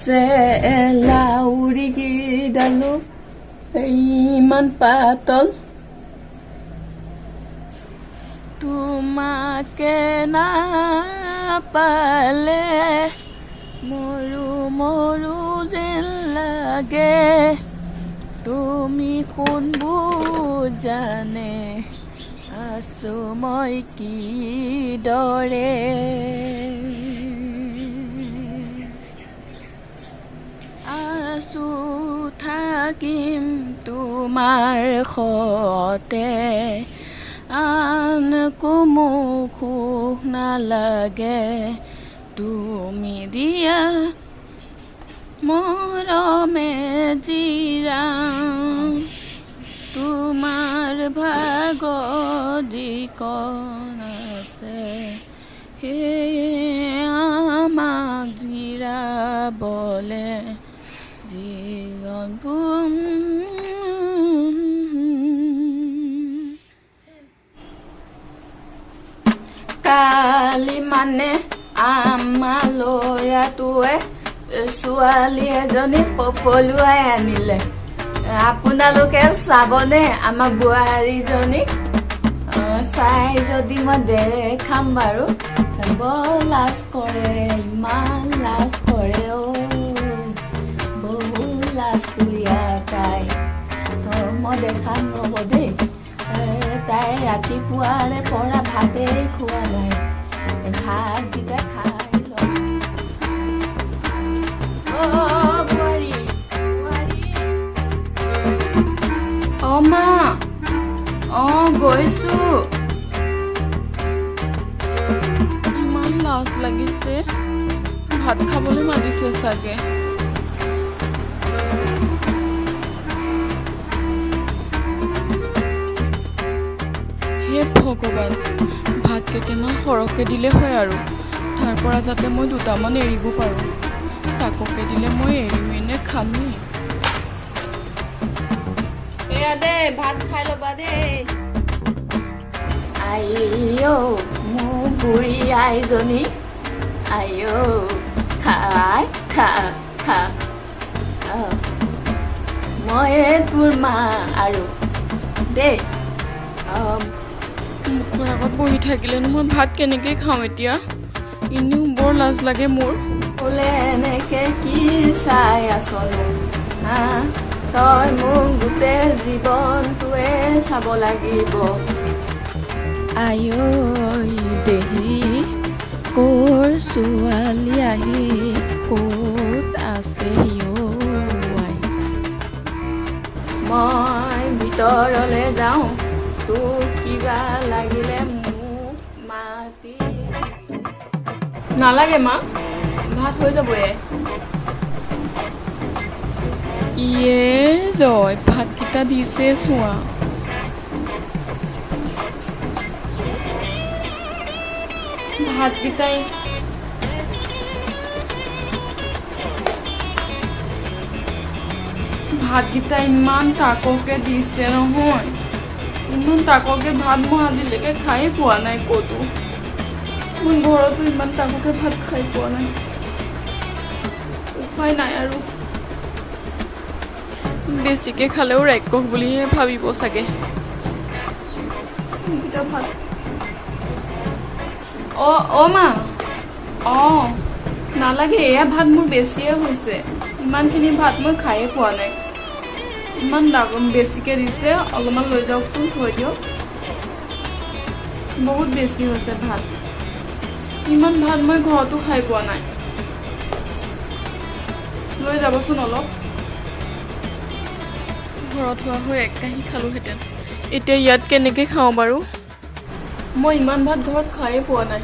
চেলাউৰিকেইডালো ইমান পাতল। তোমাকে নাপালে মৰো মৰো যেন লাগে। তুমি কোন বুজানে আছো মই কি দৰে। আছো থাকিম তোমাৰ সতে, আন মোক সুখ নালাগে। তুমি দিয়া মৰমে জিৰাম, তোমাৰ ভাগত যিকণ আছে সেয়ে আমাক জিৰাবলে জীৱন। কালি মানে আমাৰ ল'ৰাটোৱে ছোৱালী এজনী পলুৱাই আনিলে। আপোনালোকে চাবনে আমাৰ বোৱাৰীজনীক? চাই যদি মই দেখাম বাৰু। বৰ লাজ কৰে, ইমান লাজ কৰে ঐ, বহুত লাজ কুৰীয়া তাই। মই দেখাম ৰ'ব দেই। তাই ৰাতিপুৱাৰে পৰা ভাতেই খোৱা নাই। ভাতকেইটা খাই লওক। অ বোৱাৰী, বোৱাৰী। অ মা, অ গৈছো। ইমান লাজ লাগিছে, ভাত খাবলৈ মাতিছে চাগে। হে ভগৱান, ভাত কেইটামান সৰহকৈ দিলে হয় আৰু, তাৰ পৰা যাতে মই দুটামান এৰিব পাৰোঁ। তাককে দিলে মই এৰিমেই নে খামেই? এয়া দেই, ভাত খাই ল'বা দেই। আইঅ মোৰ বুঢ়ী আইজনী, আইঅ খাই খা খা। ময়ে তোৰ মা আৰু দেই। মুখৰ আগত বহি থাকিলেনো মই ভাত কেনেকৈ খাওঁ এতিয়া? এনেও বৰ লাজ লাগে মোৰ। বোলে এনেকে কি চাই আছনো হা? তই মোক গোটেই জীৱনটোৱে চাব লাগিব। আঐ দেহি, ক'ৰ ছোৱালী আহি ক'ত আছে ঐ আই? মই ভিতৰলে যাওঁ, তোক কিবা লাগিলে মোক মাতি। নালাগে মা, ভাত হৈ যাব। ইয়ে জয়, ভাতকেইটা দিছে চোৱা। ভাতকেইটাই ভাতকেইটা ইমান তাককে দিছে নহয়, ইমান তাককে ভাত মই আজিলৈকে খায়ে পোৱা নাই ক'তো। মই ঘৰতো ইমান তাককে ভাত খাই পোৱা নাই। উপায় নাই আৰু, বেছিকে খালেও ৰাক্ষস বুলিহে ভাবিব চাগে। এইকেইটা ভাত। অ অ মা, অ নালাগে, এয়া ভাত মোৰ বেছিয়ে হৈছে। ইমানখিনি ভাত মই খায়ে পোৱা নাই। ইমান বেছিকে দিছে, অলপমান লৈ যাওকচোন, থৈ দিয়ক। বহুত বেছি হৈছে ভাত। ইমান ভাত মই ঘৰতো খাই পোৱা নাই। লৈ যাবচোন অলপ। ঘৰত হোৱা হৈ এক কাঁহী খালোহেঁতেন, এতিয়া ইয়াত কেনেকৈ খাওঁ বাৰু? মই ইমান ভাত ঘৰত খায়ে পোৱা নাই।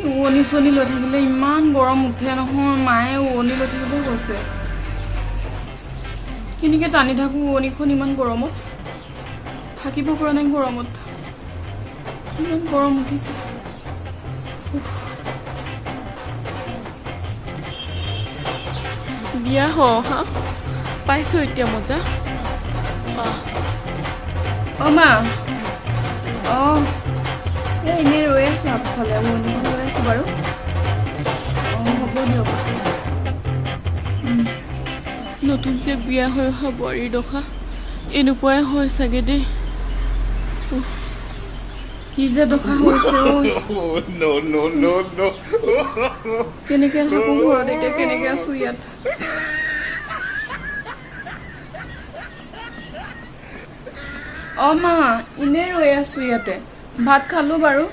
উৱনি চুৱনি লৈ থাকিলে ইমান গৰম উঠে নহয়, মায়ে উৱনি লৈ থাকিব কৈছে। কেনেকে টানি থাকো উৱনিখন ইমান গৰমত, থাকিব পৰা নাই গৰমত, ইমান গৰম উঠিছে। উফ। বিয়া হৈ অহা পাইছোঁ এতিয়া মজা। অ' মা, অঁ, এই এনেই ৰৈ আছোঁ আগফালে, উৰণিখন লৈ আছোঁ বাৰু। অঁ, হ'ব দিয়ক। নতুনকৈ বিয়া হৈ অহা বোৱাৰীৰ দশা এনেকুৱাই হয় চাগে দেই। উফ, কি যে দশা হৈছে ঐ। Oh, no, no, no, no. কেনেকে থাকোঁ ঘৰত এতিয়া, কেনেকে আছোঁ ইয়াত। অ' মা, এনেই ৰৈ আছোঁ ইয়াতে। ভাত খালোঁ বাৰু,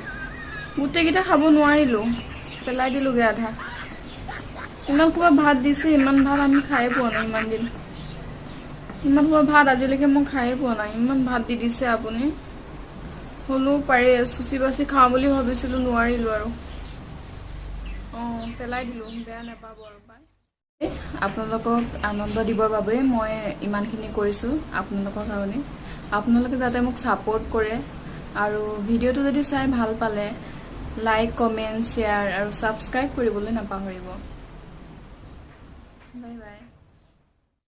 গোটেইকেইটা খাব নোৱাৰিলোঁ, পেলাই দিলোঁগৈ আধা। ইমান সোপা ভাত দিছে, ইমান ভাত আমি খায়ে পোৱা নাই ইমান দিন। ইমান সোপা ভাত আজিলৈকে মই খায়ে পোৱা নাই। ইমান ভাত দি দিছে আপুনি, হ'লেও পাৰে চুচি বাচি খাওঁ বুলি ভাবিছিলোঁ, নোৱাৰিলোঁ আৰু। অঁ, পেলাই দিলোঁ, বেয়া নাপাব আৰু পাই। আপোনালোকক আনন্দ দিবৰ বাবে মই ইমানখিনি কৰিছোঁ আপোনালোকৰ কাৰণে, আপোনালোকে যাতে মোক ছাপোৰ্ট কৰে। আৰু ভিডিঅ'টো যদি চাই ভাল পালে লাইক, কমেণ্ট, শ্বেয়াৰ আৰু ছাবস্ক্ৰাইব কৰিবলৈ নাপাহৰিব। Bye bye.